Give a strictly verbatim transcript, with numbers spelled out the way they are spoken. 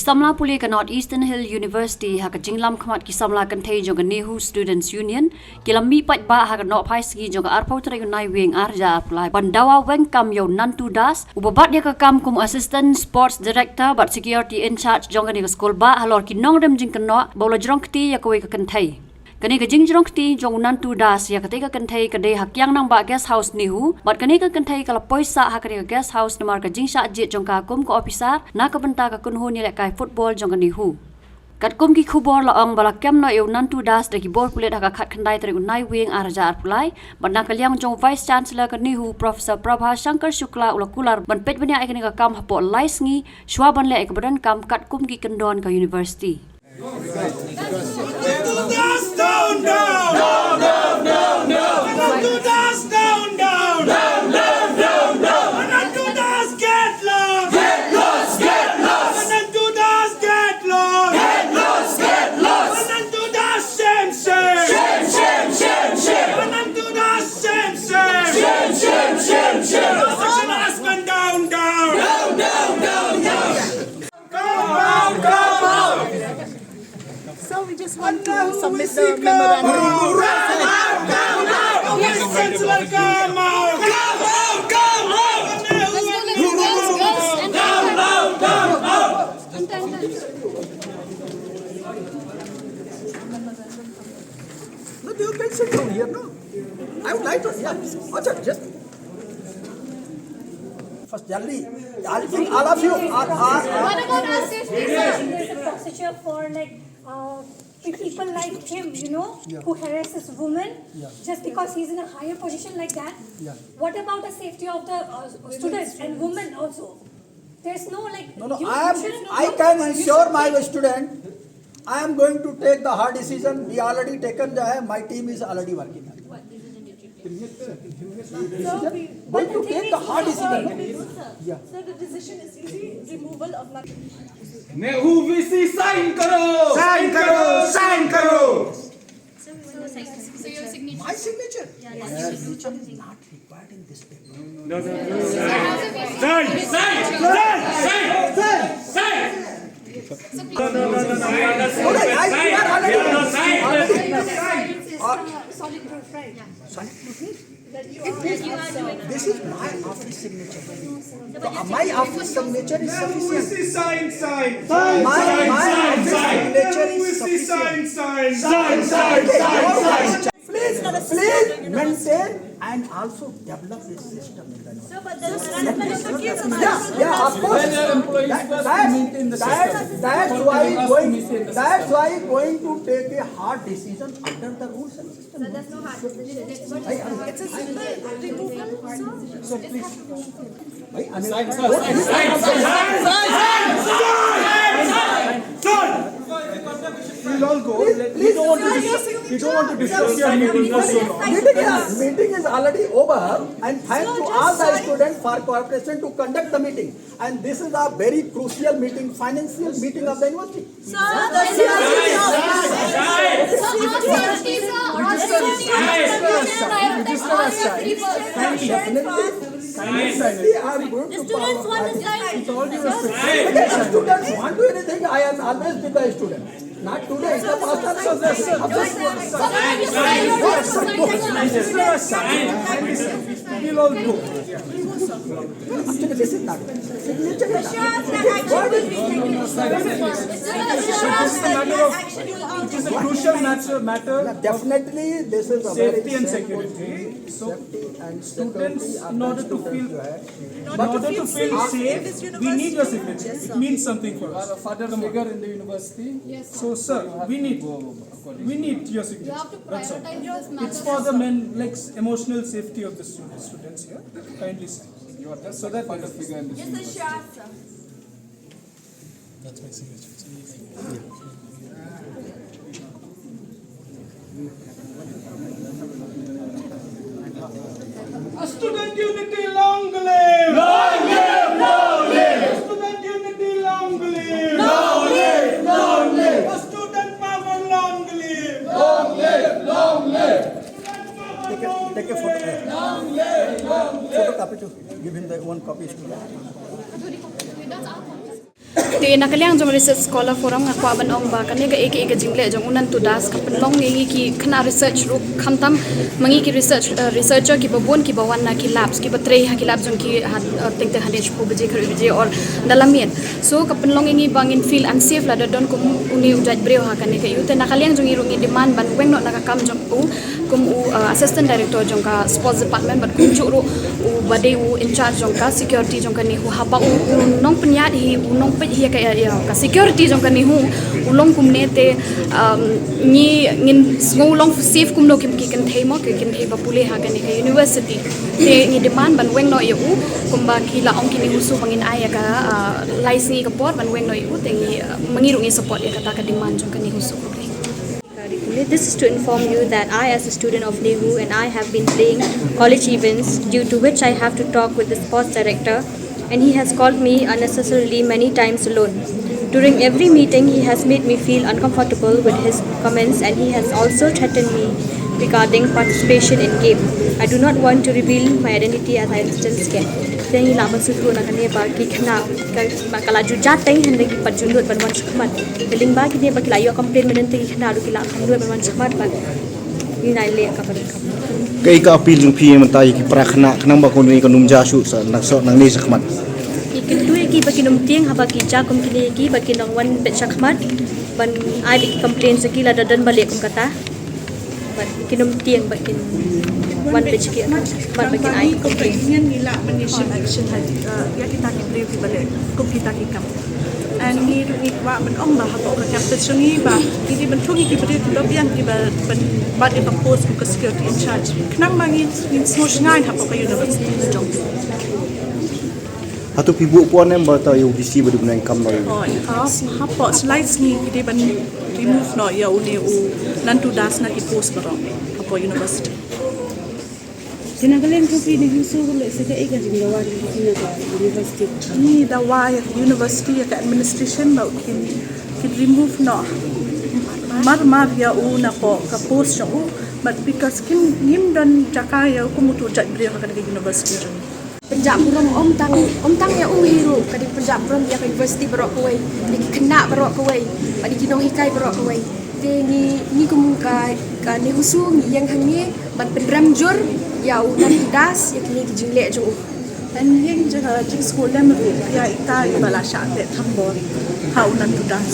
Samla pule ka North Eastern Hill University ha ka jinglam khmat ki samla kynthei jong ka NEHU Students Union ki la mih paidbah ha ka nohphai sngi jong ka arphew tarik u Naiwieng ar hajar arphew lai ban dawa weng kam ïa u Nantu Das uba bat ïa ka kam kum Assistant Sports Director bad Security in Charge jong kane ka skul bah halor ki nongrim jingkynnoh ba u la jrong kti ïa kawei ka kynthei. Kane ka jingjrong kti jong u Nantu Das ïa katei ka kynthei ka dei ha kiang nangbah guest house NEHU bad kane ka kynthei ka la poi sah ha kane ka guest house namar ka jingshah jied jong ka kum ka officer na ka bynta ka kynhun ïalehkai football jong ka NEHU. Katkum ki khubor la ong ba la kem noh ïa u Nantu Das da ki bor pulit ha ka khatkhyndai tarik u Naiwieng ar hajar arphew lai bad na ka liang jong u Vice Chancellor ka NEHU Professor Prabha Shankar Shukla u la kular ban peit bniah ïa kane ka kam hapoh lai sngi shuwa ban leh ïa kaba donkam katkum ki kyndon ka university. Nantu Das down, down. Down, down, down, down. Nantu Das down, down. Down, down, down, down. Nantu Das get lost. Get lost, get lost. Nantu Das get lost. Get lost, get lost. Nantu Das shame, shame. Shame, shame, shame, shame. Nantu Das shame, shame. Shame, shame, shame, shame. Section has gone down, down. Down, down, down, down. Come out, come out! So we just want to submit the memorandum. Come out, come out! Come out, come out! Come out, come out! Come out, come out! No, you can sit down here, no? I would like to, yeah. Acha, just first, jaldi. I think all of you are, are, are What about our safety, sir? There's a procedure for, like, uh, people like him, you know, Yeah. who harasses women Yeah. just because he's in a higher position like that. Yeah. What about the safety of the uh, students and women also? There's no, like, No, no, you, I you am, shouldn't I can assure my student, I am going to take the hard decision. We already taken the, my team is already working. What decision did you take? Decision? Going to take the hard decision. Yeah. So the decision is easy, removal of NEHU V C sign karo! Sign karo! Sign karo! So your signature. My signature? Yeah, My signature is not required in this paper. No, no, no. Sign, sign, sign, sign, sign. No, no, no, no, no. You understand? No, no, I, you are already, You understand? already. Uh, Solid proof, right? Solid proof means? This is my office signature. So, uh, my office signature is sufficient. Sign, sign, sign. My, my office signature is sufficient. Sign, sign, sign, sign. Please, please maintain and also develop this system in the North. Yeah, yeah, of course. When your employees first maintain the system. That's why going, that's why going to take a hard decision under the rules and system. So there's no hard decision. It's a simple removal, sir. So please. We'll all go. Let, we don't want to dis-, we don't want to disrupt your meeting. Meeting is, meeting is already over, and thanks to all the students for cooperation to conduct the meeting. And this is a very crucial meeting, financial meeting of the university. Sir, the Register as child. Kindly. Kindly sign it. With all due respect. If the students want to do anything, I am always with the students. Not today, in the past also. Register as child. Kindly sign. We'll all go. Actually, this is not. Signature is not. It is wording. It is a matter of, it is a crucial matter, matter of Definitely, this is a very safety and simple security. So, safety and students, security are in order to feel, students, jo hai. In order to feel safe, we need your signature. It means something for us. You are a father figure in the university. So, sir, we need, we need your signature. That's all. It's for the men, like, emotional safety of the students, students here. Kindly, sir. You are just so that father figure in this university. That's my signature. Student unity, long live! Long live! Long live! Student unity, long live! Long live! Long live! Student power, long live! Long live! Long live! Take a, take a photo. Long live! Long live! Photocopy to give him the one copy. Te na ka liang jong Research Scholar Forum nga kwah ban ong ba kane ka, ka, ka jingleh jong u Nantu Das ka pynlong ïa ngi ki khynnah research ruh, khamtam ma ngi ki research, uh, researcher kiba bun kiba wan na ki labs, kiba trei ha ki lab jong ki ha, uh, teng teng hadien shiphew baje khatwei baje or da la miet. So ka pynlong ïa ngi ba ngin feel unsafe lada don kum une u jait briew ha kane ka ïew. Te na ka liang jong ngi ruh ngi demand ban weng noh na ka kam jong u kum u, uh, assistant director jong ka sports department, bad kumjuh ruh u ba dei u in charge jong ka security jong ka NEHU, haba u, u nongpynïaid hi, u nongpeit hi ïa ka, ïa ka security jong ka NEHU, u long kumne te, um, ngi, ngin sngew long safe kumno ki, ki kynthei mo, ki kynthei ba pule ha kane ka university. Te ngi demand ban weng noh ïa u kumba ki la ong ki NEHUSU ba ngin ai ïa ka, uh, lai sngi ka por ban weng noh ïa u. Te ngi, uh, ma ngi ruh ngi support ïa kata ka demand jong ka NEHUSU. This is to inform you that I, as a student of NEHU, and I have been playing college events, due to which I have to talk with the sports director, and he has called me unnecessarily many times alone. During every meeting, he has made me feel uncomfortable with his comments, and he has also threatened me regarding participation in game. I do not want to reveal my identity as I am still scared. Te ngi lah ban sngewthuh na kane ba ki khynnah ka, ba ka la ju jateng hynrei ki pat ju nud ban wan shakhmat. Te lyngba kine ba ki la ïoh complain mynta ki khynnah ruh ki la kham nud ban wan shakhmat bad ngi nai leh ka ba ka. Kaei ka appeal jong phi mynta ïa ki para khynnah khnang ba kane kan ym jia shuh sa nang sa nangne shakhmat? Ngi kyntu ïa ki ba kin ym tieng haba ki jia kum kine ïa ki, ba kin nang wan beit shakhmat ban ai beit ki complain sa ki lada don ba leh kum kata. Bad kin ym tieng bad kin wan beit shakhmat bad kin ai. Ngi kum ka union ngi lah ban ïa shim action ha, uh, ïa kita ki briew kiba leh kum kita ki kam. And ngi ruh ngi kwah ban ong ba hapoh ka campus jong ngi ba ngi dei ban thung ïa ki briew kiba biang kiba ban bat ïa ka post kum ka security in charge. Khnang ba ngin, ngin sngewshngaiñ hapoh ka university jong ngi. Hato phi buh pon em ba ta ïa u D C ba dei ban ïa kam noh ïa u? Oh, ha, hapoh lai sngi ki dei ban remove noh ïa une u Nantu Das na ki post baroh hapoh university. Te na ka liang jong phi, NEHUSU ruh lehse kaei ka jingdawa jong phi na ka university? Ngi dawa ïa ka university, ïa ka administration ba kin, kin remove noh mar mar ïa u napoh ka post jong u. But because kin, ngim don jaka ïa u kum uto u jait briew ha kane ka university jong ngi. Pynjah burom ym tang, ym tang ïa u hi ruh, ka dei pynjah burom ïa ka university baroh kawei, ïa ki khynnah baroh kawei, bad ïa ki nonghikai baroh kawei. Te ngi, ngi kum ka, ka NEHUSU ngi ïeng hangne ban pynrem jur ïa u Nantu Das, ïa kine ki jingleh jong u. Ngi ïeng jing, jingsngewlem ruh ïa ita iba la shah leh thombor ha u Nantu Das.